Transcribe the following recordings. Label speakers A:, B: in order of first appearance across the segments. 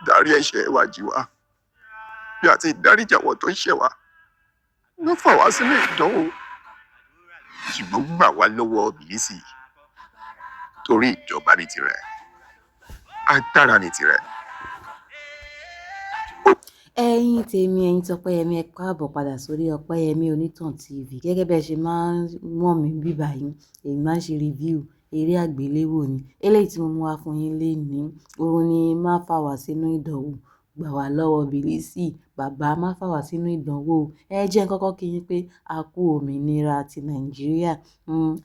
A: Dárí ẹ̀ṣẹ̀ wa jì wá bí a ti dáríjì àwọn tó ń ṣẹ̀ wá. Má fà wá sínú ìdánwò, ṣùgbọ́n gbà wá lọ́wọ́ Bìlísì, torí ìjọba ní tirẹ̀, agbára ní tirẹ̀.
B: Ẹ̀yin tèmi, ẹ̀yin tọpẹ́yẹmí, ẹ káàbọ̀ padà sórí Ọpẹ́yẹmí Onítàn TV. Gẹ́gẹ́ bí ẹ ṣe máa ń mọ̀ mí bí báyìí, èmi máa ń ṣe review eré àgbéléwò ni. Eléyìí tí mo mú wá fún yín lénìí, òun ni Má Fà Wá Sínú Ìdánwò, Gbà Wá Lọ́wọ́ Bìlísì. Bàbá, má fà wá sínú ìdánwò. Ẹ jẹ́ n kọ́kọ́ kí yín pé a kú òmìnira ti Nàìjíríà.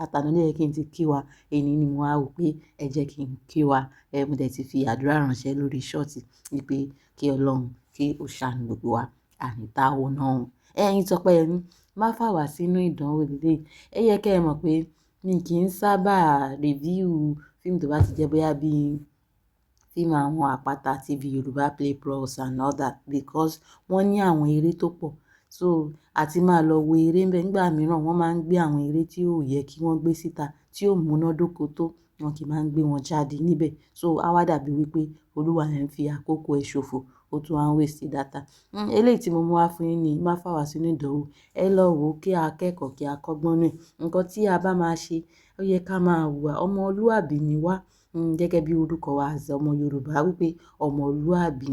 B: Àtàná ló yẹ kí n ti kí wa. Èní ni mo wá wò pé ẹ jẹ́ kí n kí wa. Mo dẹ̀ ti fi àdúrà ránṣẹ́ lórí short wípé kí Ọlọ́run kí ó ṣàánú gbogbo wa. Àní táwọ́ náà. Ẹ̀yin Tọ́pẹ́yẹmí, má fà wá sínú ìdánwò lélẹ̀. Ẹ yẹ kí ẹ mọ̀ pé mi kì í sábà review fíìmù tó bá ti jẹ́ bóyá bí fíìmù àwọn Àpáta TV, Yorùbá Play Plus and all that, because wọ́n ní àwọn eré tó pọ̀. So àti máa lọ wo eré ńbẹ nígbà mìíràn, wọ́n máa ń gbé àwọn eré tí ò yẹ kí wọ́n gbé síta, tí ò múnádóko tó, wọn kì í máa ń gbé wọn jáde níbẹ̀. So á wá dàbí wípé olúwa ẹ̀ ń fi àkókò ẹ̀ ṣòfò, ó tún wá ń waste data. Eléyìí tí mo mú wá fún yín ni Má Fà Wá Sínú Ìdánwò. Ẹ lọ wò ó kí a kẹ́kọ̀ọ́, kí a kọ́gbọ́n nínú ẹ̀. Nǹkan tí a bá máa ṣe, ó yẹ ká máa hùwà. Ọmọlúàbí ni wá. Gẹ́gẹ́ bí orúkọ wa as ọmọ Yorùbá wípé ọmọlúàbí.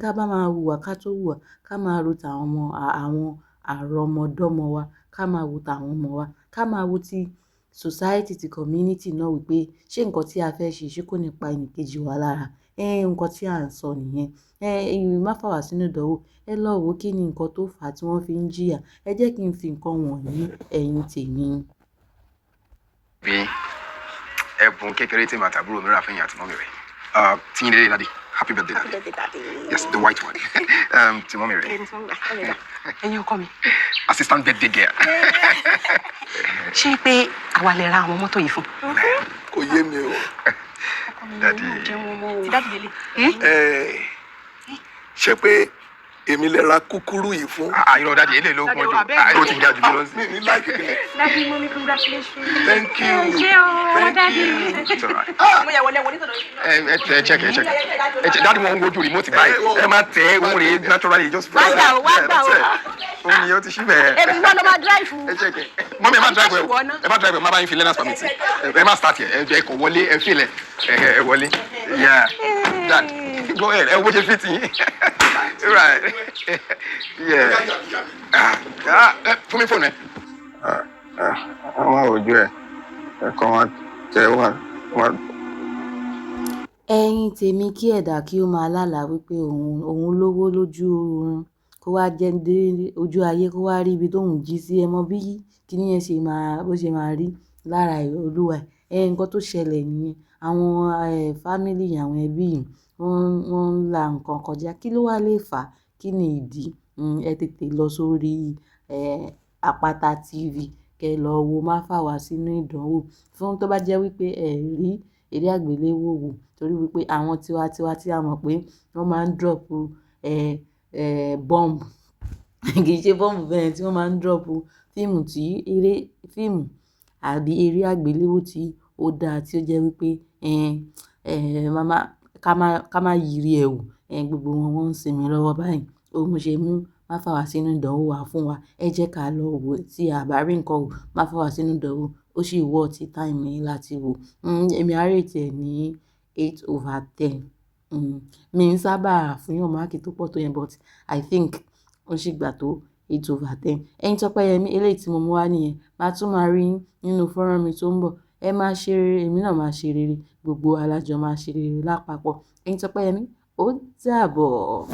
B: Ká bá máa hùwà, ká tó hùwà, ká máa ro tàwọn ọmọ, àwọn àrọ́mọdọ́mọ wa, ká máa wo tàwọn ọmọ wa, ká máa wo ti society, ti community náà wípé ṣé nǹkan tí a fẹ́ ṣe, ṣé kò ní pa ẹni kejì wa lára. Nǹkan tí à ń sọ nìyẹn. Má Fà Wá Sínú Ìdánwò. Ẹ lọ wò kí ni nǹkan tó fà á tí wọ́n fi ń jìyà. Ẹ jẹ́ kí n fi nǹkan wọ̀nyí, ẹ̀yin tèmi.
C: Bí ẹ̀bùn kékeré tí màá tàbúrò mi rà fún yín àti mummy rẹ̀. Tí yín lélẹ̀, Daddy. Happy birthday, Daddy.
D: Birthday, Daddy.
C: Yes, the white one. Tí mummy rẹ̀.
D: Ẹ̀yin ọkọ mi.
C: Assistant birthday girl.
D: Ṣé pé àwa lè ra àwọn mọ́tò yìí fún?
E: Kò yé mi o.
C: Daddy.
D: Ti Daddy lélẹ̀.
E: Ẹ ṣé pé èmi lè ra kúkúrú yìí fún?
C: Ah, irọ́ Daddy, eléyìí ló pọ̀ jù. Ah, ó ti ga jù mí lọ sí.
E: Mi ní láìpẹ́ kílẹ̀.
D: Daddy, Mummy, congratulations.
E: Thank you.
D: Ṣé o,
E: Thank
D: Daddy.
E: you.
C: It's all right.
D: Mo yà wọlé wọlé sọ̀rọ̀.
C: Ẹ check, ẹ check. Ẹ check. Daddy, wọn ń wojú remote báyìí. Ẹ máa tẹ ẹ òun rèé naturally, just press.
D: Wá gbà ó, wá gbà ó.
C: Òun ni ó ti ṣí bẹ́ẹ̀.
D: Èmi wọ́n ló máa drive.
C: Ẹ check ẹ. Mummy, ẹ má drive ẹ. Ẹ má drive ẹ, má bá yín fi learner's permit. Ẹ má start yẹ, ẹ kò wọlé, ẹ fi lẹ̀, ẹ wọlé. Yeah. Dad, go ahead. Ẹ wo ṣe fit yín. Right. Yeah. Ah, ah, fún mi fóònù ẹ. Àwọn àwòjú ẹ, ẹ kàn wá tẹ wá wá.
B: Ẹ̀yin tèmi, kí ẹ̀dà kí ó máa lálàá wípé òun lówó lójú oorun, kó wá jẹ́ dé ojú ayé, kó wá rí ibi tó ń jí sí. Ẹ mọ bí kíní yẹn ṣe máa, bó ṣe máa rí lára olúwa ẹ̀. Nǹkan tó ṣẹlẹ̀ nìyẹn. Àwọn family, àwọn ẹbí yìí, wọ́n ń la nǹkan kọjá. Kí ló wá lè fà á? Kí ni ìdí? Ẹ tètè lọ sórí Àpáta TV, kí ẹ lọ wo Má Fà Wá Sínú Ìdánwò. Fún tó bá jẹ́ wípé ẹ rí eré àgbéléwò wò, torí wípé àwọn tiwa-tiwa tí a mọ̀ pé wọ́n máa ń drop bomb, kì í ṣe bomb bẹ́ẹ̀, tí wọ́n máa ń drop fíìmù tí eré fíìmù àbí eré àgbéléwò tí ó da, tí ó jẹ́ wípé màmá ká má yiri ẹ̀ wò. Gbogbo wọn wọ́n ń sinmi lọ́wọ́ báyìí. Ó mú ṣe mú Má Fà Wá Sínú Ìdánwò wá fún wa. Ẹ jẹ́ ká lọ wò tí a bá rí nǹkan wò. Má Fà Wá Sínú Ìdánwò, ó sì worth time yín láti wò. Èmi á rate ẹ̀ ní 8/10. Mi ń sábà fún yàn mark tó pọ̀ tó yẹn, but I think ó sì gbà tó 8/10. Ẹ̀yin Tọ́pẹ́yẹmí, eléyìí tí mo mú wá nìyẹn. Màá tún máa rí yín nínú fọ́nrán mi tó ń bọ̀. Ẹ máa ṣe rere, èmi náà máa ṣe rere. Gbogbo wa lájọ máa ṣe rere lápapọ̀. Ẹ̀yin Tọ́pẹ́yẹmí, ó dàbọ̀.